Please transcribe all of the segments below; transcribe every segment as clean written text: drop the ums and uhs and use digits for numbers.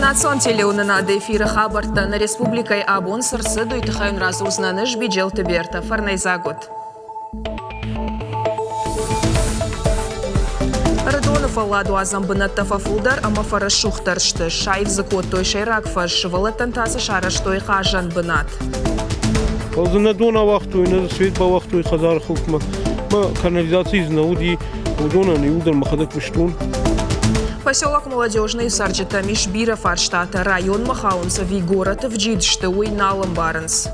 Национ телеуынынады эфиры хабӕрттӕ нӕ республикӕйы абон цы рцыд, уый тыххӕй уын радзурдзынӕн ӕз Биджелты Бертӕ. Фӕрнӕйдзаг ут! Ӕрыдоны фӕлладуадзӕн бынӕттӕ фӕфылдӕр ӕмӕ фӕрӕсугъддӕр сты. Саив дзы кодтой сӕйраг фӕз, сывӕллӕттӕн та дзы сарӕзтой хъазӕн бынат. Фӕлӕ дзы нӕ дон ауагътой, нӕ дзы свет бауагътой хӕдзары хуылфмӕ. Мӕ канализаци дзы нӕ уыди, уыдонӕн иууылдӕр мӕхӕдӕг куыстон. Поселок Молодежныйы цӕрджытӕм ис бирӕ фарстатӕ. Районмӕ хауынц ӕви горӕты вджид сты, уый нал ӕмбарынц.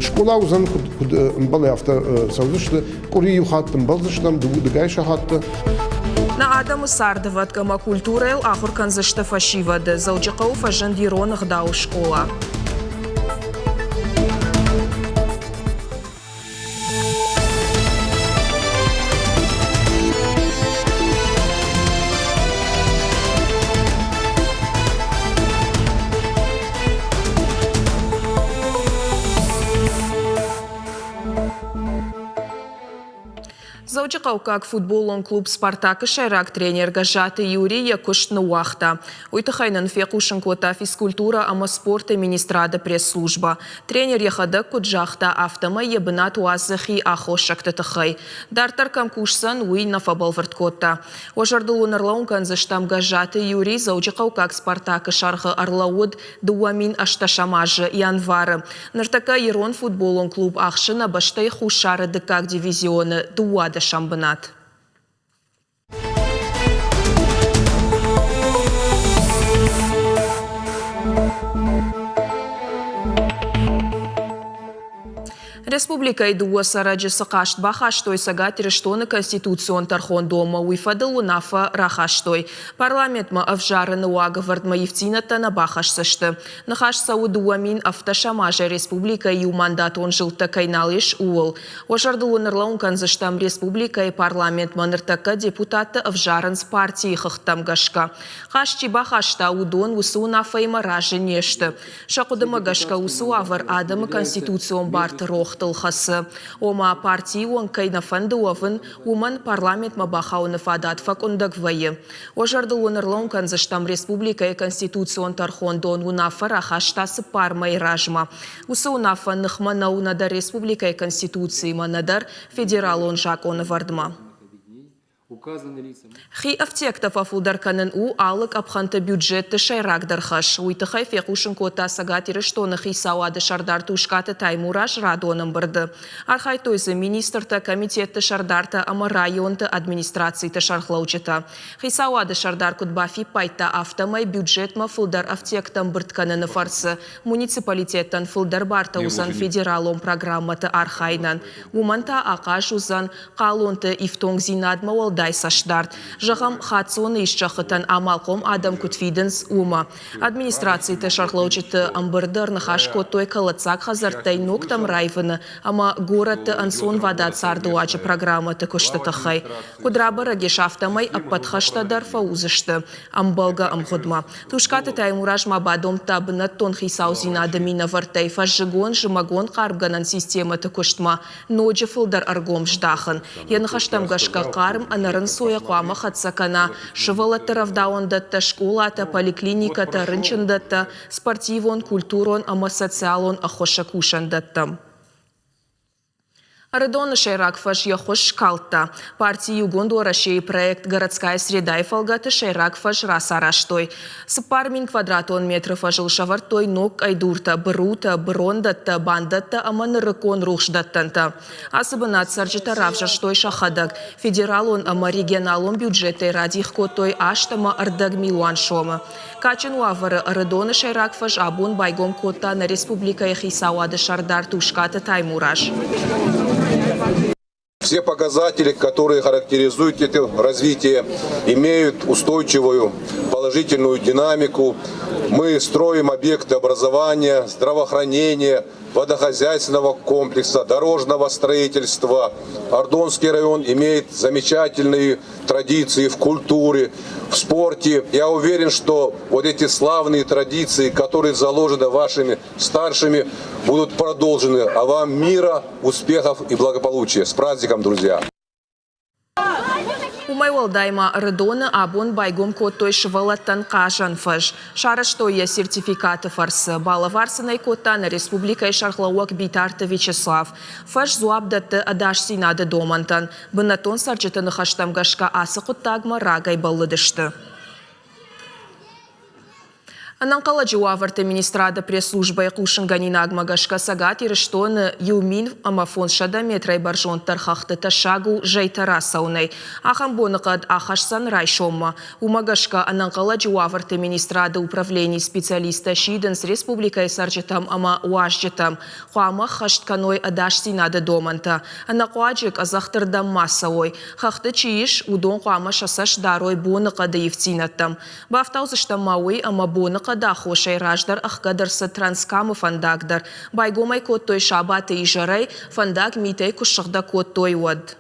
Скъола уыдзӕн, куыд ӕмбӕлы, афтӕ цӕудзысты. Къуыри иу хатт ӕмбӕлдзыстӕм, дыгай сахатты. Нӕ адӕмы царды фӕтк ӕмӕ культурӕйыл ахуыр кӕндзысты фӕсивӕды. Дзӕуджыхъӕуы фӕзынд ирон ӕгъдауы скъола. Дзӕуджыхъӕуккаг футболон клуб «Спартак»-ы сӕйраг тренер Гӕззаты Юрий йӕ куыст ныууагъта. Уый тыххӕй нын фехъусын кодта физкультурӕ ӕмӕ спорты министрады пресс-службӕ. Тренер йӕхӕдӕг куыд загъта, афтӕмӕй йӕ бынат уадзы хи аххосӕгты тыххӕй. Дарддӕр кӕм кусдзӕн, уый нӕ фӕбӕлвырд кодта. Уӕ зӕрдыл уын ӕрлӕууын кӕндзыстӕм, Гӕззаты Юрий Дзӕуджыхъӕуккаг «Спартак»-ы сӕргъы ӕрлӕууыд 2008 азы январы. Ныртӕккӕ ирон футболон клуб ахсы нӕ бӕстӕйы хуссары дыккаг дивизионы дыууадӕсӕм бынат. Республикӕйы дыууӕ цӕрӕджы цы хъаст бахастой Цӕгат Ирыстоны Конституцион тӕрхондонмӕ, уый фӕдыл уынаффӕ рахастой. Парламентмӕ ӕвзарыны уагӕвӕрдмӕ ивддзинӕдтӕ нӕ бахӕсдзысты. Ныхас цӕуы 2017 азы республикӕйы иумандатон зылдтӕ кӕй нал ис, ууыл. Уӕ зӕрдыл уын ӕрлӕууын кӕндзыстӕм, республикӕйы парламентмӕ ныртӕккӕ депутаттӕ ӕвзарынц партийы хыгъдтӕм гӕсгӕ. Хъаст чи бахаста, уыдон уыцы уынаффӕимӕ разы не сты. Сӕ хъуыдымӕ гӕсгӕ уыцы уавӕр адӕмы конституцион барты рохтыл хӕцы. Ома, партийы онг кӕй нӕ фӕнды уӕвын, уымӕн парламентмӕ бахауыны фадат фӕкъуындӕг вӕййы. Уӕ зӕрдыл уын ӕрлӕууын кӕндзыстӕм, республикӕйы Конституцион тӕрхондон уынаффӕ рахаста цыппар мӕйы размӕ. Уыцы уынаффӕ ныхмӕ нӕу нӕдӕр республикӕйы Конституциимӕ, нӕдӕр федералон закъонӕвӕрдмӕ. Хи ӕфтиӕгтӕ фӕфылдӕр кӕнын у алы къӕпхӕнты бюджетты сӕйрагдӕр хӕс. Уый тыххӕй фехъусын кодта Цӕгат Ирыстоны Хицауады сӕрдар Тускъаты Таймураз радон ӕмбырды. Архайдтой дзы министртӕ, комитетты сӕрдартӕ ӕмӕ районты администрациты сӕргълӕуджытӕ. Хицауады сӕрдар куыд бафиппайдта, афтӕмӕй бюджетмӕ фылдӕр ӕфтиӕгтӕ ӕмбырд кӕныны фӕрцы муниципалитеттӕн фылдӕр бартӕ уыдзӕн федералон программӕты архайынӕн. Уымӕн та ахъаз уыдзӕн хъалонты ифтонгдзинадмӕ уӕлдай цӕстдард, зӕгъӕм, хаццоны ист зӕххытӕн амалхъом адӕм куыд фидынц, уымӕ. Администрациты сӕргълӕуджыты ӕмбырды ӕрныхас кодтой кӕлӕддзаг хӕдзӕрттӕй ногтӕм раивыны ӕмӕ горӕтты ӕнцонвадат цардыуаджы программӕты куысты тыххӕй. Куыд рабӕрӕг ис, афтӕмӕй ӕппӕт хӕстӕ дӕр фӕуыдзысты ӕмбӕлгӕ ӕмгъуыдмӕ. Тускъаты Таймураз ма бадомдта бынӕттон хицаудзинады минӕвӕрттӕй фӕззыгон-зымӕгон хъармгӕнӕн системӕты куыстмӕ ноджы фылдӕр ӕргом здахын. Йӕ ныхӕстӕм гӕсгӕ, хъарм ӕнӕрынцойӕ хъуамӕ хӕццӕ кӕна сывӕллӕтты рӕвдауӕндӕттӕ, скъолатӕ, поликлиникӕтӕ, рынчындӕттӕ, спортивон, культурон ӕмӕ социалон ӕххуысы кусӕндӕттӕм. Ӕрыдоны сӕйраг фӕз йӕ хуыз скалдта. Парти Иугонд Уӕрӕсейы проект «Городская среда»-йы фӕлгӕты сӕйраг фӕз рацарӕзтой. 4000 квадратон метры фӕзыл сӕвӕрдтой ног къӕйдуртӕ, бырутӕ, бырондӕттӕ, бандӕттӕ ӕмӕ нырыккон рухсдӕттӕнтӕ. Ацы бынат цӕрджытӕ равзӕрстой сӕхӕдӕг. Федералон ӕмӕ регионалон бюджеттӕй радих кодтой аст ӕмӕ ӕрдӕг милуан сомы. Кадджын уавӕры Ӕрыдоны сӕйраг фӕз абон байгом кодта нӕ республикӕйы хицауады сӕрдар Тускъаты Таймураз. Все показатели, которые характеризуют это развитие, имеют устойчивую положительную динамику. Мы строим объекты образования, здравоохранения, водохозяйственного комплекса, дорожного строительства. Ардонский район имеет замечательные традиции в культуре, в спорте. Я уверен, что вот эти славные традиции, которые заложены вашими старшими, будут продолжены. А вам мира, успехов и благополучия. С праздником, друзья! Уымӕй уӕлдай ма Ӕрыдоны абон байгом кодтой сывӕллӕттӕн хъазӕн фӕз. Сарӕзтой йӕ сертификаты фӕрцы. Балӕвар сын ӕй кодта нӕ республикӕйы сӕргълӕууӕг Битарты Вячеслав. Фӕз дзуапп дӕтты ӕдасдзинады домӕнтӕн. Бынӕттон цӕрджыты ныхӕстӕм гӕсгӕ ацы хъуыддагмӕ рагӕй бӕллыдысты. Ӕнӕнхъӕлӕджы уавӕрты министрады пресс-службӕйы хъусынгӕнинагмӕ гӕсгӕ Цӕгат Ирыстоны 1500 метрӕй бӕрзонддӕр хӕхты тӕссаг у зӕйтӕ рацӕуынӕй. Ахӕм боныхъӕд ахӕсдзӕн райсоммӕ. Уымӕ гӕсгӕ ӕнӕнхъӕлӕджы уавӕрты министрады управленийы специалисттӕ сидынц республикӕйы цӕрджытӕм ӕмӕ уазджытӕм, хъуамӕ ӕххӕст кӕной ӕдасдзинады домӕнтӕ, ӕнӕхъуаджы къӕдзӕхты рдӕм ма цӕуой. Хӕхты чи ис, уыдон хъуамӕ сӕ цӕст дарой боныхъӕды ивддзинӕдтӕм. Бафтаудзыстӕм ма уый, ӕмӕ боныхъӕды аххосӕй раздӕр ӕхгӕд ӕрцыд Транскамы фӕндаг дӕр. Байгом ӕй кодтой сабаты изӕрӕй, фӕндаг митӕй куы ссыгъдӕг кодтой, уӕд.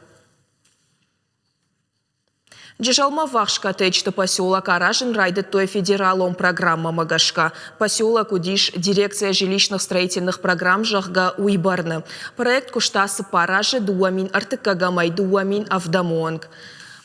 Джызӕлмӕ ввахс коттеджты поселок аразын райдыдтой федералон программӕмӕ гӕсгӕ. Поселок уыдис дирекция жилищных строительных программ, зӕгъгӕ, уый бӕрны. Проект куыста цыппар азы 2001 ӕй 2007 онг.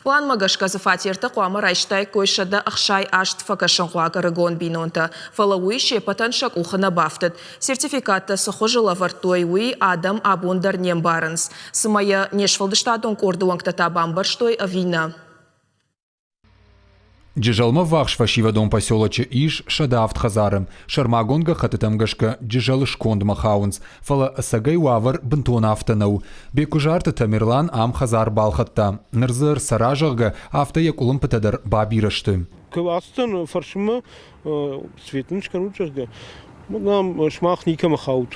Планмӕ гӕсгӕ дзы фатертӕ хъуамӕ райстаиккой 168 фӕкӕсынхъуаг ӕрыгон бинонтӕ, фӕлӕ уый се ппӕтӕн сӕ къухы нӕ бафтыд. Сертификаттӕ цы хуызы лӕвӕрдтой, уый адӕм абон дӕр не мбарынц. Цымӕ йӕ не сфӕлдыстадон къорды уӕнгтӕ та бамбӕрстой ӕви нӕ? Джызӕлмӕ ввахс фӕсивӕдон поселочы ис 107 хӕдзары. Сӕрмагонд гӕххӕттытӕм гӕсгӕ Джызӕлы скондмӕ хауынц, фӕлӕ ӕцӕгӕй уавӕр бынтон афтӕ нӕу. Беккуызарты Тамерлан ам хӕдзар балхӕдта. Ныр дзы ӕрцӕра, зӕгъгӕ, афтӕ йӕ къуылымпытӕ дӕр бабирӕ сты. Куы ацыдтӕн фӕрсынмӕ, свет нын скӕнут, зӕгъгӕ, нам сымах никӕмӕ хаут.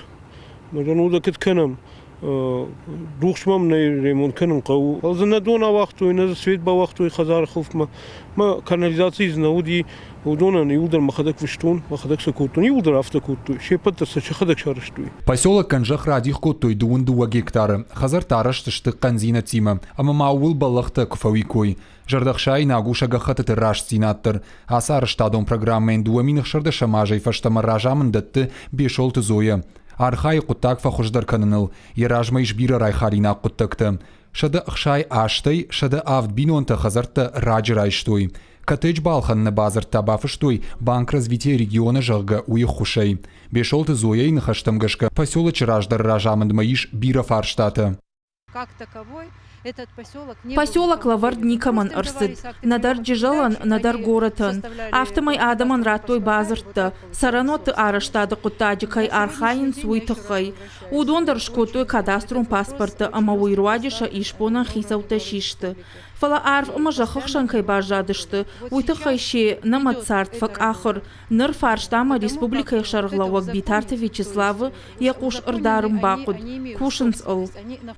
Мӕ уыдӕ куыд кӕнӕм? Рухс мӕм нӕ ремонт кӕнын хъӕуы. Фӕлӕ дзы нӕ дон ауагътой, нӕ дзы свет бауагътой хӕдзары хуылфмӕ. Мӕ канализаци дзы нӕ уыди. Уыдонӕн иууылдӕр мӕхӕдӕг фыстон, мӕхӕдӕг сӕ кодтон. Иууылдӕр афтӕ кодтой. Се ппӕт дӕр сӕ сӕхӕдӕг сарӕзтой. Поселоккӕн зӕхх радих кодтой дыууын дыууӕ гектары. Хӕдзӕрттӕ арӕзт сты хъӕндзинӕдтимӕ. Ӕмӕ ма ууыл бӕллӕхтӕ куы фӕуиккой. Зӕрдӕхсаинаг у сӕ гӕххӕттыты рӕстдзинад дӕр. Ацы арӕзтадон программӕйӕн 2016 азӕй фӕстӕмӕ разамынд дӕтты Бесолты Зоя. Архайы хъуыддаг фӕхуыздӕр кӕныныл, йӕ размӕ ис бирӕ райхалинаг хъуыддӕгтӕ. 168 107 бинонтӕ хӕдзӕрттӕ раджы райстой. Коттедж балхӕныны бадзырдтӕ бафыстой Банк развития региона, зӕгъгӕ, уый ӕххуысӕй. Бесолты Зояйы ныхӕстӕм гӕсгӕ поселочы раздӕры разамындмӕ ис бирӕ фарстатӕ. Поселок лӕвӕрд никӕмӕн ӕрцыд, нӕдӕр Джызӕлӕн, нӕдӕр горӕтӕн. Афтӕмӕй адӕмӕн радтой бадзырдтӕ, цӕрӕнуӕтты арӕзтады хъуыддаджы кӕй архайынц, уый тыххӕй. Уыдон дӕр скодтой кадастрон паспорттӕ ӕмӕ уый руаджы сӕ исбонӕн хицӕуттӕ систы. Фӕлӕ арв ӕмӕ зӕххы хсӕн кӕй баззадысты, уый тыххӕй се нӕмӕт цард фӕкъахыр. Ныр фарстамӕ республикӕйы сӕргълӕууӕг Битарты Вячеславы йӕ хъус ӕрдарын бахъуыд, кусынц ыл.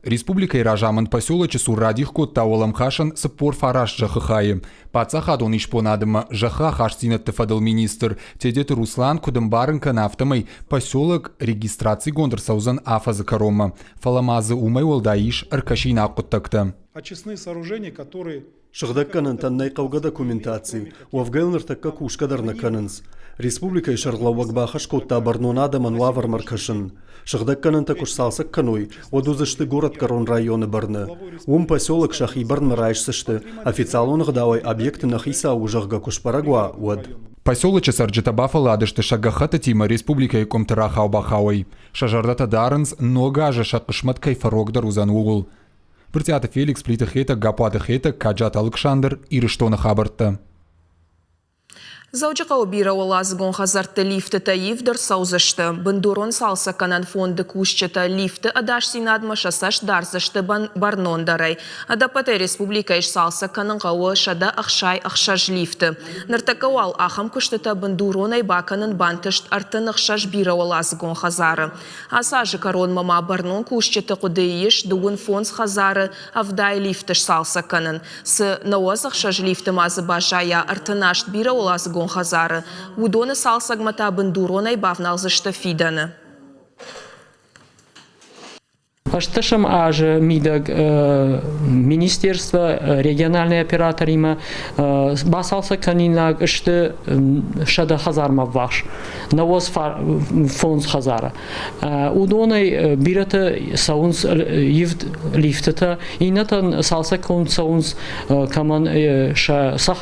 Республикӕйы разамынд поселочы цур радих кодта уӕлӕмхасӕн 49 зӕххы хайы. Паддзахадон исбонады ӕмӕ зӕххы ахастдзинӕдты фӕдыл министр Тедеты Руслан куыд ӕмбарын кӕны, афтӕмӕй поселок регистрацигонд ӕрцӕудзӕн афӕдзы кӕронмӕ, фӕлӕ ма дзы уымӕй уӕлдай ис ӕркӕсинаг хъуыддӕгтӕ. Очистные сооружения, которые Сыгъдӕггӕнӕнтӕн нӕй хъӕугӕ документаци, уӕвгӕ йыл ныртӕккӕ кусгӕ дӕр нӕ кӕнынц. Республикӕйы сӕргълӕууӕг бахӕс кодта бӕрнон адӕмӕн уавӕрмӕ ӕркӕсын. Сыгъдӕггӕнӕнтӕ куы сцалцӕг кӕной, уӕд уыдзысты горӕтгӕрон районы бӕрны. Уым поселок сӕхи бӕрнмӕ райсдзысты, официалон ӕгъдауӕй объекты нӕ хицау у, зӕгъгӕ, куы сбӕрӕг уа, уӕд. Поселочы цӕрджытӕ бафӕлладысты сӕ гӕххӕттытимӕ республикӕйы къуымты рахау-бахауӕй. Сӕ зӕрдӕтӕ дарынц, ног азы сӕ хъысмӕт кӕй фӕрогдӕр уыдзӕн, ууыл. Брытъиаты Феликс, Плиты Хетӕг, Гаппуаты Хетӕг, Каджаты Алыксандр, Ирыстоны хабӕрттӕ. Дзӕуджыхъӕуы бирӕуӕладзыгон хӕдзӕртты лифтытӕ ивд ӕрцӕудзысты. Бындурон цалцӕггӕнӕн фонды кусджытӕ лифты ӕдасдзинадмӕ сӕ цӕст дардзысты бӕрнондӕрӕй. Ӕдӕппӕтӕй республикӕйы сцалцӕг кӕнын хъӕуы 166 лифты. Ныртӕккӕ уал ахӕм куыстытӕ бындуронӕй бакӕнын бантыст 36 бирӕуӕладзыгон хӕдзары. Ацы азы кӕронмӕ ма бӕрнон кусджыты хъуыдыйы ис дыууын фондз хӕдзары ӕвдай лифты сцалцӕг кӕнын. Цы 96 лифты ма дзы баззайа 38 бирӕуӕладзыгон хӕдзары, уыдоны цалцӕгмӕ та бындуронӕй бавналдзысты фидӕны. Ӕстдӕсӕм азы мидӕг министерство региональный операторимӕ бацалцӕг кӕнинаг сты 100 хӕдзармӕ ввахс, 95 хӕдзары. Уыдонӕй бирӕтӕ цӕуынц ивд лифтытӕ, иннӕтӕн цалцӕггонд цӕуынц кӕмӕн сӕ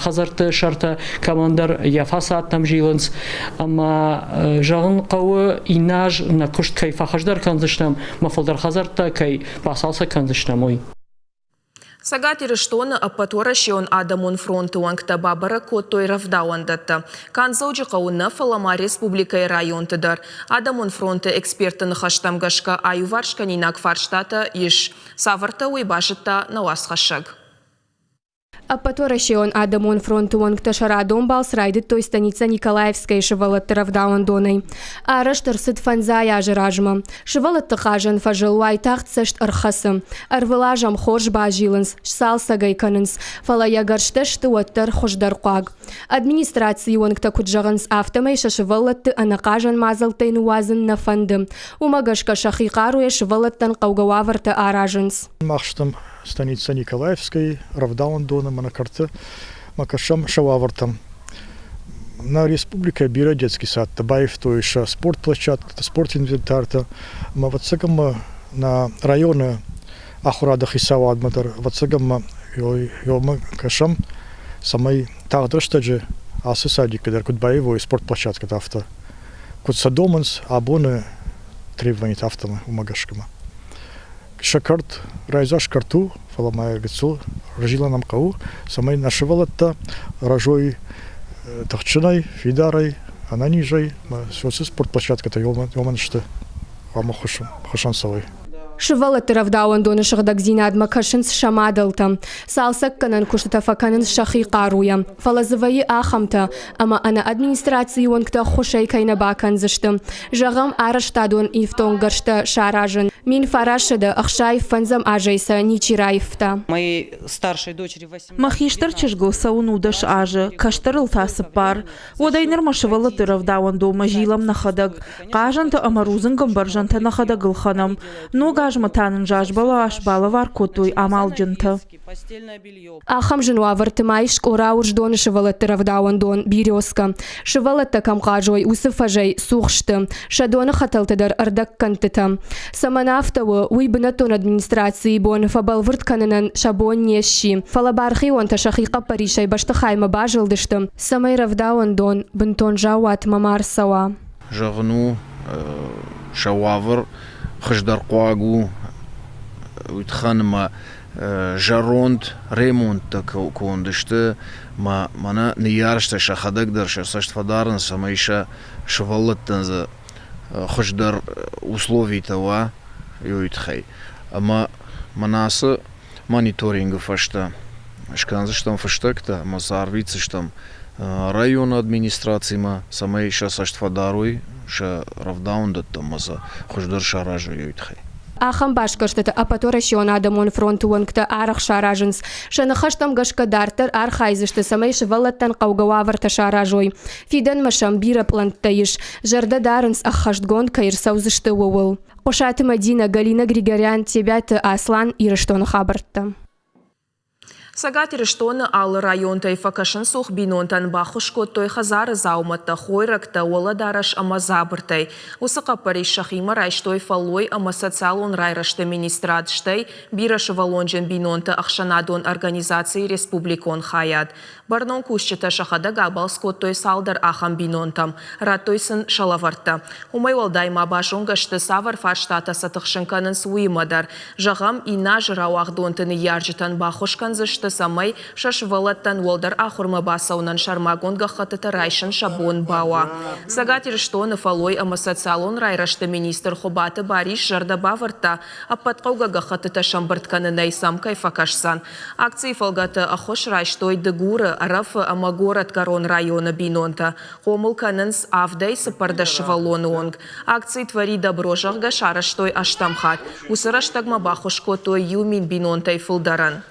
хӕдзӕртты сӕртӕ, кӕмӕндӕр йӕ фасадтӕм зилынц. Ӕмӕ зӕгъын хъӕуы, иннӕ аз нӕ куыст кӕй фӕхуыздӕр кӕндзыстӕм, мӕ фылдӕр хӕдзӕрттӕ кӕй бацалцӕг кӕндзыстӕм, уый. Цӕгат Ирыстоны Ӕппӕтуӕрӕсеон адӕмон фронты уӕнгтӕ бабӕрӕг кодтой рӕвдауӕндӕттӕ. Канд Дзӕуджыхъӕуы нӕ, фӕлӕ ма республикӕйы районты дӕр. Адӕмон фронты экспертты ныхӕстӕм гӕсгӕ аиуварскӕнинаг фарстатӕ ис. Цавӕртӕ, уый базыдта нӕ уацхӕссӕг. Ӕппӕтуӕрӕсеон адӕмон фронты уӕнгтӕ сӕ радон балц райдыдтой станицӕ Николаевскӕйы сывӕллӕтты рӕвдауӕндонӕй. Арӕзт ӕрцыд фӕндзай азы размӕ. Сывӕллӕтты хъазӕн фӕзыл уайтагъд цӕст ӕрхӕцы. Ӕрвылаз ӕм хорз базилынц, сцалцӕг ӕй кӕнынц, фӕлӕ йӕ гӕрзтӕ сты уӕддӕр хуыздӕрхъуаг. Администрацийы уӕнгтӕ куыд зӕгъынц, афтӕмӕй сӕ сывӕллӕтты ӕнӕхъазӕн мадзӕлттӕй ныууадзын нӕ фӕнды. Уымӕ гӕсгӕ сӕхи хъаруйӕ сывӕллӕттӕн хъӕугӕ уавӕртӕ аразынц. Мах стӕм станицӕ Николаевскӕйы рӕвдауӕндоны мӕнӕ кӕрты ма кӕсӕм сӕ уавӕртӕм. Нӕ республикӕйы бирӕ детский садтӕ баивтой сӕ спортплощадкӕтӕ, спортинвентартӕ ӕмӕ ӕвӕццӕгӕн ма нӕ районы ахуырады хицауадмӕ дӕр ӕвӕццӕгӕн ма ёмӕ кӕсӕм, цӕмӕй тагъд рӕстӕджы ацы садикы дӕр куыд баивой спортплощадкӕтӕ, афтӕ. Куыд сӕ домынц абоны требованиятӕ, афтӕ уымӕ гӕсгӕ ма. Сӕ кӕрт райдзаст кӕрт у, фӕлӕ ма гыццыл разилӕн ӕм хъӕуы, цӕмӕй нӕ сывӕллӕттӕ рӕзой тыхджынӕй, фидарӕй, ӕнӕнизӕй. Соцы спортплощадкӕтӕ уымӕн сты, хъуамӕ хуысӕн цӕуой. Сывӕллӕтты рӕвдауӕндоны сыгъдӕгдзинадмӕ кӕсынц сӕ мадӕлтӕ. Цалцӕггӕнӕн куыстытӕ фӕкӕнынц сӕхи хъаруйӕ. Фӕлӕ дзы вӕййы ахӕмтӕ, ӕмӕ ӕнӕ администрацийы уӕнгтӕ ӕххуысӕй кӕй нӕ бакӕндзысты. Зӕгъӕм, арӕзтадон ифтонггӕрзтӕ саразын. 1965 азӕй сӕ ничи раивта. Мӕ хистӕр чызгыл цӕуын у 10 азы, кӕстӕрыл та цыппар. Уӕдӕй нырмӕ сывӕллӕтты рӕвдауӕндонмӕ зилӕм нӕхӕдӕг. Хъазӕнтӕ ӕмӕ рудзынгӕмбӕрзӕнтӕ нӕхӕдӕг ӕлхӕнӕм. Ног азмӕ та нын зазбӕлас балӕвар кодтой амалджынтӕ. Ахӕм зын уавӕрты ма ис Къора Урсдоны сывӕллӕтты рӕвдауӕндон «Березка». Сывӕллӕттӕ кӕм хъазой, уыцы фӕзӕй цух сты. Сӕ доны хӕтӕлтӕ дӕр ӕрдӕгкӕндтытӕ. Цӕмӕн афтӕ у, уый бынӕттон администрацийы бон фӕбӕлвырд кӕнынӕн сӕ бон не сси. Фӕлӕ бархионтӕ сӕхи хъӕппӕрисӕй бӕстыхаймӕ базылдысты, цӕмӕй рӕвдауӕндон бынтон заууатмӕ ма рцӕуа. Зӕгъын у, сӕ уавӕр хуыздӕрхъуаг у, уый тыххӕн ӕмӕ зӕронд ремонттӕ конд сты мӕ мӕнӕ ныййарджытӕ сӕхӕдӕг дӕр сӕ цӕст фӕдарынц, цӕмӕй сӕ сывӕллӕттӕн дзы хуыздӕр условитӕ уа, уый тыххӕй. Ӕмӕ мӕнӕ ацы мониторингы фӕстӕ скӕндзыстӕм фыстӕгтӕ ӕмӕ сӕ арвитдзыстӕм районы администрацимӕ, цӕмӕй сӕ цӕст фӕдарой сӕ рӕвдауӕндӕттӕм ӕмӕ сӕ хуыздӕр саразой, уый тыххӕй. Ахӕм басгӕрстыты Ӕппӕтуӕрӕсеон адӕмон фронты уӕнгтӕ арӕх саразынц. Сӕ ныхӕстӕм гӕсгӕ дарддӕр архайдзысты, цӕмӕй сывӕллӕттӕн хъӕугӕ уавӕртӕ саразой. Фидӕнмӕ сӕм бирӕ пълӕнттӕ ис. Зӕрдӕ дарынц, ӕххӕстгонд кӕй ӕрцӕудзысты, ууыл. Хъуысаты Мӕдинӕ, Галина Григорян, Тебиаты Аслан, Ирыстоны хабӕрттӕ. Цӕгат Ирыстоны алы районтӕй фӕкӕсынцух бинонтӕн баххуыс кодтой хӕдзары дзаумӕттӕ, хойрӕгтӕ, уӕлӕдарӕс ӕмӕ дзабыртӕй. Уыцы хъӕппӕрис сӕхимӕ райстой фӕллой ӕмӕ социалон райрӕзты министрад, стӕй бирӕсывӕллонджын бинонты ӕхсӕнадон организацийы республикон хайад. Бӕрнон кусджытӕ сӕхӕдӕг абалц кодтой цалдӕр ахӕм бинонтӕм, радтой сын сӕ лӕвӕрттӕ. Уымӕй уӕлдай ма базонгӕ сты, цавӕр фарстатӕ сӕ тыхсын кӕнынц, уыимӕ дӕр. Зӕгъӕм, иннӕ азы рауагъдонты ныййарджытӕн баххуыс кӕндзысты, цӕмӕй сӕ сывӕллӕттӕн уӕлдӕр ахуырмӕ бацӕуынӕн сӕрмагонд гӕххӕттытӕ райсын сӕ бон бауа. Цӕгат Ирыстоны фӕллой ӕмӕ социалон райрӕзты министр Хуыбаты Барис зӕрдӕ бавӕрдта, ӕппӕт хъӕугӕ гӕххӕттытӕ сӕмбырд кӕнынӕй сӕм кӕй фӕкӕсдзӕн. Акцийы фӕлгӕты ӕххуыс райстой Дыгуры, Ӕрӕфы ӕмӕ Горӕтгӕрон районы бинонтӕ. Хъомыл кӕнынц авдӕй 14 сывӕллоны онг. Акци «Твори добро», зӕгъгӕ, сарӕзтой ӕстӕм хатт. Уыцы рӕстӕгмӕ баххуыс кодтой 1000 бинонтӕй фылдӕрӕн.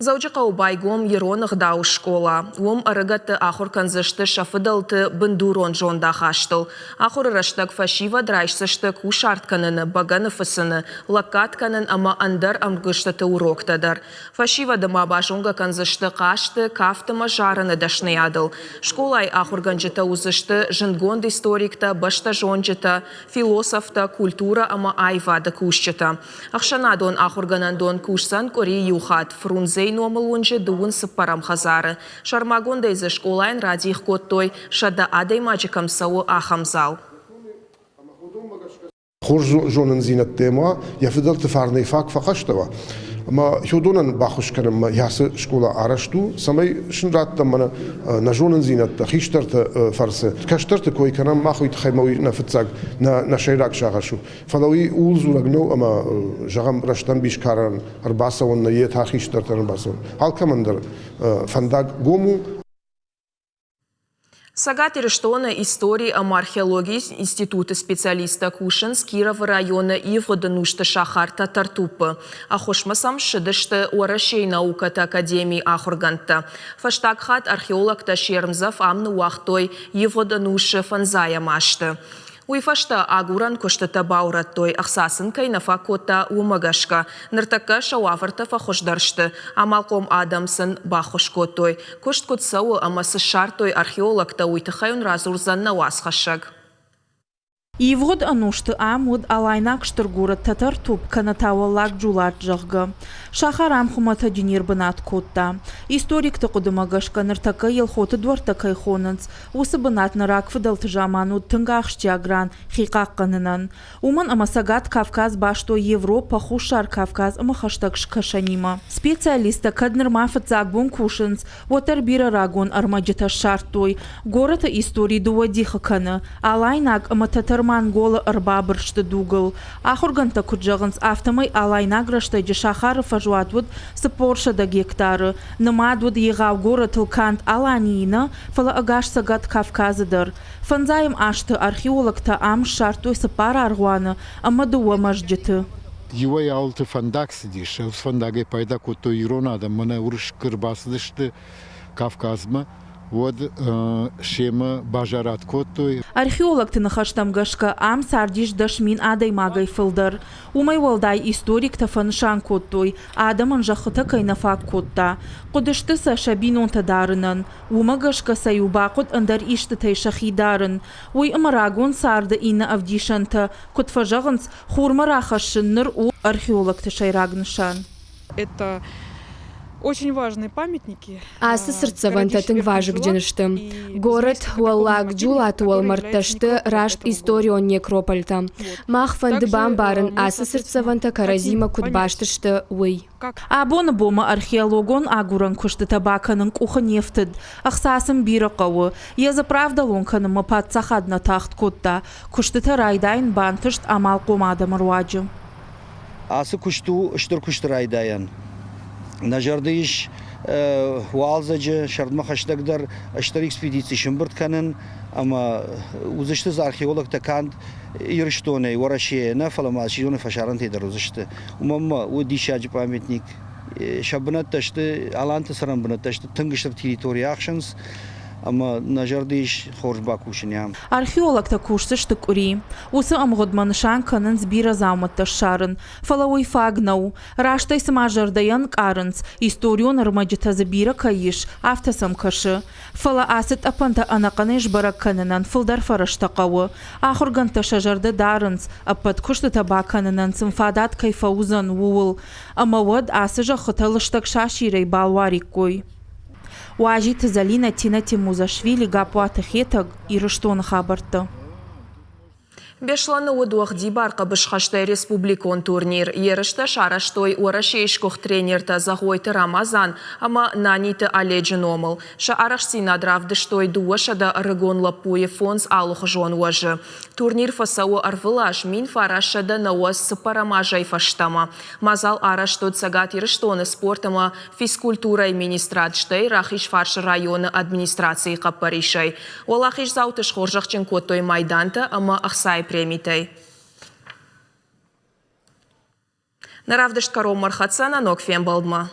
Дзӕуджыхъӕуы байгом ирон ӕгъдауы скъола. Уым ӕрыгӕтты ахуыр кӕндзысты сӕ фыдӕлты бындурон зондахастыл. Ахуыры рӕстӕг фӕсивӕд райсдзысты кусарт кӕныны, бӕгӕны фыцыны, лӕггад кӕнын ӕмӕ ӕндӕр ӕмгуыстыты уроктӕ дӕр. Фӕсивӕды ма базонгӕ кӕндзысты хъазты, кафты ӕмӕ зарыны дӕсныйадыл. Скъолайы ахуыргӕнджытӕ уыдзысты зындгонд историктӕ, бӕстӕзонджытӕ, философтӕ, культурӕ ӕмӕ аивады кусджытӕ. Ӕхсӕнадон ахуыргӕнӕндон кусдзӕн къуыри иу хатт Фрунзейы номыл уынджы дыууын цыппӕрӕм хӕдзары. Сӕрмагондӕй дзы скъолайӕн радих кодтой, 100 адӕймаджы кӕм цӕуы, ахӕм зал. Хорз зонындзинӕдтӕ ма йӕ фыдӕлты фарнӕй фаг фӕхӕстӕуа. Ӕмӕ уыдонӕн баххуыс кӕнынмӕ йӕ ацы скъола арӕзт у, цӕмӕй сын раттӕм мӕнӕ нӕ зонындзинӕдтӕ хистӕрты фӕрцы. Кӕстӕрты кой кӕнӕм, мах уый тыххӕй мӕ уый нӕ фыццаг, нӕ сӕйраг сагъӕс у. Фӕлӕ уый ууыл дзурӕг нӕу, ӕмӕ, зӕгъӕм, рӕстӕмбис карӕн ӕрбацӕуӕн нӕ, йе та хистӕртӕн ӕрбацӕуӕн. Алкӕмӕн дӕр фӕндаг гом у. Цӕгат Ирыстоны истори ӕмӕ археологийы институты специалисттӕ кусынц Кировы районы ивгъуыд ӕнусты сахар Тӕтӕртуппы. Ӕххуысмӕ сӕм ссыдысты Уӕрӕсейы наукӕты академийы ахуыргӕндтӕ. Фӕстаг хатт археологтӕ се рмдзӕф ам ныууагътой ивгъуыд ӕнусы фӕндзайӕм азты. Уый фӕстӕ агурӕн куыстытӕ баурӕдтой, ӕхца сын кӕй нӕ фаг кодта, уымӕ гӕсгӕ. Ныртӕккӕ сӕ уавӕртӕ фӕхуыздӕр сты, амалхъом адӕм сын баххуыс кодтой. Куыст куыд цӕуы ӕмӕ цы ссардтой археологтӕ, уый тыххӕй уын радзурдзӕн нӕ уацхӕссӕг. Ивгъуыд ӕнусты ам уыд алайнаг стыр горӕт Тӕтӕртупп кӕнӕ та Уӕллаг Джулат, зӕгъгӕ. Сахар ам хуымӕтӕджы не рбынат кодта. Историкты хъуыдымӕ гӕсгӕ ныртӕккӕ Елхоты дуӕрттӕ кӕй хонынц, Уыцы бынат нӕ рагфыдӕлты заман уыд тынг ахсджиаг ран хи хъахъхъӕнынӕн. Уымӕн ӕмӕ Цӕгат Кавказ бастой Европӕ, Хуссар Кавказ ӕмӕ Хӕстӕг Скӕсӕнимӕ. Специалисттӕ кӕд нырма фыццаг бон кусынц, уӕддӕр бирӕ рагон ӕрмӕджытӕ ссардтой. Горӕты истори дыууӕ дихы кӕны – алайнаг ӕмӕ тӕтӕр-манголы ӕрбабырсты дугыл. Ахуыргӕндтӕ куыд зӕгъынц, афтӕмӕй алайнаг рӕстӕджы сахары фӕзуат уыд 400 гектары. Нымад уыд егъау горӕтыл канд Аланийы нӕ, фӕлӕ ӕгас Цӕгат Кавказы дӕр. Фӕндзайӕм азты археологтӕ ам ссардтой цыппар аргъуаны ӕмӕ дыууӕ мӕзджыты. Иуӕй ауылты фӕндаг цыдис, уыцы фӕндагӕй пайда кодтой ирон адӕм, мӕнӕ уырыс куы ӕрбацыдысты Кавказмӕ, уӕд семӕ базарад кодтой. Археологты ныхӕстӕм гӕсгӕ, ам цардис 10 000 адӕймагӕй фылдӕр. Уымӕй уӕлдай историктӕ фӕнысан кодтой, адӕмӕн зӕххытӕ кӕй нӕ фаг кодта. Хъуыдысты сӕ сӕ бинонтӕ дарынӕн. Уымӕ гӕсгӕ сӕ-иу бахъуыд ӕндӕр истытӕй сӕхи дарын. Уый ӕмӕ рагон царды иннӕ ӕвдисӕнтӕ, куыд фӕзӕгъынц, хурмӕ рахӕссын ныр у археологты сӕйраг нысан. Это очень важные памятники. Ацы цыртдзӕвӕнтӕ тынг вазыгджын сты. Горӕт Уӕллаг Джулаты уӕлмӕрдтӕ сты раст историон некрополтӕ. Мах фӕнды бамбарын, ацы цыртдзӕвӕнтӕ кӕрӕдзимӕ куыд баст сты, уый. Абоны бонмӕ археологон агурӕн куыстытӕ бакӕнын къухы не фтыд. Ӕхца сын бирӕ хъӕуы. Йӕ заправдалон кӕнынмӕ паддзахад нӕ тагъд кодта. Куыстытӕ райдайын бантыст амалхъом адӕмы руаджы. Ацы куыст у стыр куысты райдайӕн. Нӕ зӕрды ис уалдзӕджы сӕрдмӕ хӕстӕгдӕр стыр экспедици сымбырд кӕнын ӕмӕ уыдзысты дзы археологтӕ канд Ирыстонӕй, Уӕрӕсейӕ нӕ, фӕлӕ ма чи зоны фӕсарӕнтӕй дӕр уыдзысты. Уымӕн ма у диссаджы памятник. Сӕ бынӕттӕ сты, аланты цӕрӕн бынӕттӕ сты, тынг стыр территори ахсынц ӕмӕ нӕ зӕрды ис хорз бакусын ам. Археологтӕ кусдзысты къуыри. Уыцы ӕмгъуыдмӕ нысан кӕнынц бирӕ дзаумӕттӕ ссарын, фӕлӕ уый фаг нӕу. Раст ӕй цыма зӕрдӕйӕ ӕнкъарынц, историон ӕрмӕджытӕ дзы бирӕ кӕй ис, афтӕ сӕм кӕсы. Фӕлӕ ацы тъӕпӕнтӕ ӕнӕхъӕнӕй сбӕрӕг кӕнынӕн фылдӕр фӕрӕзтӕ хъӕуы. Ахуыргӕндтӕ сӕ зӕрдӕ дарынц, ӕппӕт куыстытӕ бакӕнынӕн сын фадат кӕй фӕуыдзӕн, ууыл. Ӕмӕ уӕд ацы зӕххытӕ лыстӕг сасирӕй балуариккой. Уазиты Зӕлинӕ, Тина Тимузашвили, Гаппуаты Хетӕг, Ирыстоны хабӕрттӕ. Беслӕны уыд уӕгъдибар хъӕбысхӕстӕй республикон турнир. Ерыстӕ сарӕзтой Уӕрӕсейы сгуыхт тренертӕ Зӕгъойты Рамазан ӕмӕ Наниты Оледжы номыл. Сӕ арӕхстдзинад равдыстой 200 ӕрыгон лӕппуйы фондз алыхуызон уӕзы. Турнир фӕцӕуы ӕрвылаз 1994 азӕй фӕстӕмӕ. Мадзал арӕзт уыд Цӕгат Ирыстоны спорт ӕмӕ физкультурӕйы министрад, стӕй Рахизфарсы районы администрацийы хъӕппӕрисӕй. Уӕлахиздзауты схорзӕхджын кодтой майдантӕ ӕмӕ ӕхцайы премитӕй. Нӕ равдыст кӕронмӕ рхӕццӕ нӕ ног фембӕлдмӕ.